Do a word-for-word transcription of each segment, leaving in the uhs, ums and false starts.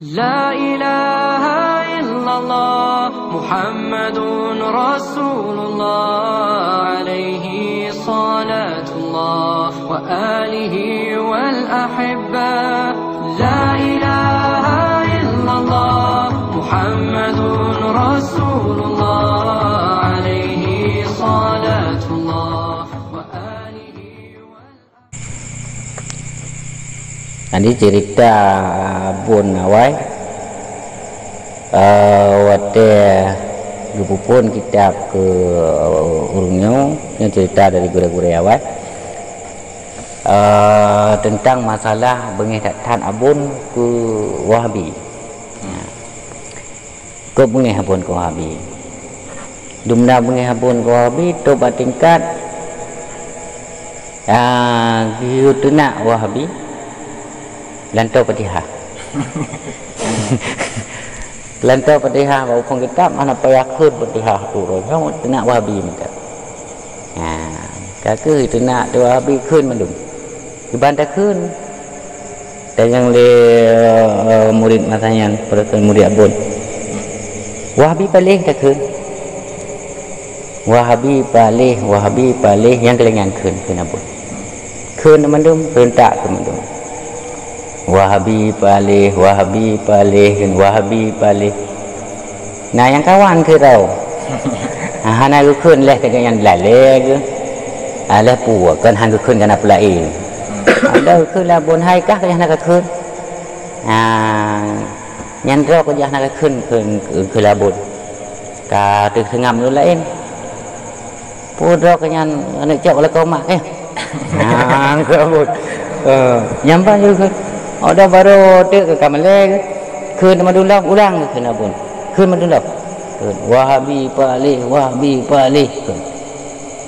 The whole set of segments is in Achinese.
لا إله إلا الله محمد رسول الله عليه صلاة الله وآله والأحبة. لا إله إلا الله محمد رسول الله عليه صلاة الله وآله والأحبة. Jadi cerita Abon awai, eh, watée geupeuphon kitab keu ureuëng nyoe, nyoe cerita dari gurée-gurée awai, eh, teuntang masalah beungéh that-that Abon keu Wahabi. Nah. Keu beungéh Abon keu Wahabi. Dumna beungéh Abon keu Wahabi, trok bak tingkat, ah, geuyue teunak Wahabi lantoe Fatihah. Lantoe Fatihah bak uphon kitab, hana payah kheun Fatihah tu, nyoe teunak Wahabi mantong. Ha, ka keuh teunak tu Wahabi kheun mandum. Kiban takheun. Tanyong lé, eh, murit masa nyan, peureukan murit Abon. Wahabi paléh takheun. Wahabi paléh, Wahabi paléh, nyang keulengan kheun, kheun Abon. Kheun mandum, serentak kheun mandum. Wahabi paléh, Wahabi paléh, kheun Wahabi paléh. Na nyang kawan keu droe. Ah, hana geukheun lé teuk nyan lalé geuh. Ah, lé peue kon han geukheun kana peulaén. Ada geukheun lé Abon hai kah keu hana geukheun. Ah, nyan droe keu hana geukheun keu, keu lé Abon. Ka teuseungab lôn laén. Peue droe keu nyan aneuk cok lakoe mak eh. Nah, keu Abon. Eh, nyang ban lé kheun. Oda barô teuk keu ka malée keu. Kheun mandum lom ulang keu Abon. Kheun mandum lom. Kheun, Wahabi paléh, Wahabi paléh. Kheun.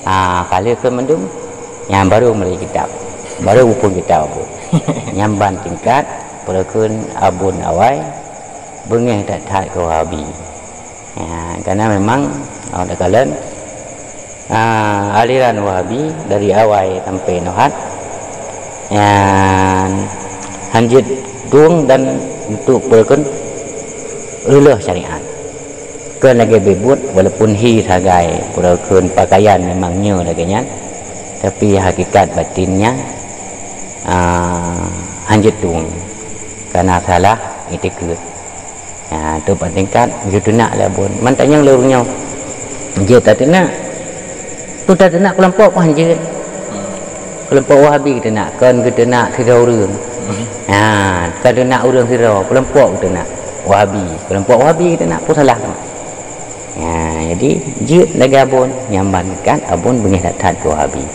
Ah, ka lheueh kheun mandum. Nyan barô mulai kitab. Barô uphon kitab Abon. Nyan ban tingkat peureukan Abon awai beungéh that-that keu Wahabi. Ya, karena memang awak takalon, ah, aliran Wahabi dari awai sampai nohat, nyan hanjeuet tueng dan untuk peureukan reuloh syariat. Kon lagée beubuet, walaupun hi sagai peureukan pakaian memang nyoe lagée nyan, tapi hakikat batinnya, ah, hanjeuet tueng karena salah itikeuet. Ha, tu pat tingkat geuteunak lé Abon. Man tanyong lé ureuëng nyoe. Jeuet tateunak. Tu tateunak keulompok pun jeuet. Keulompok Wahabi geuteunak, kon geuteunak sidroe ureuëng. Ha, kon teunak ureuëng sidroe, keulompok geuteunak. Wahabi, keulompok Wahabi geuteunak, pun salah. Ha, jadi jeuet lagée Abon, nyang ban tingkat Abon beungéh that-that keu Wahabi.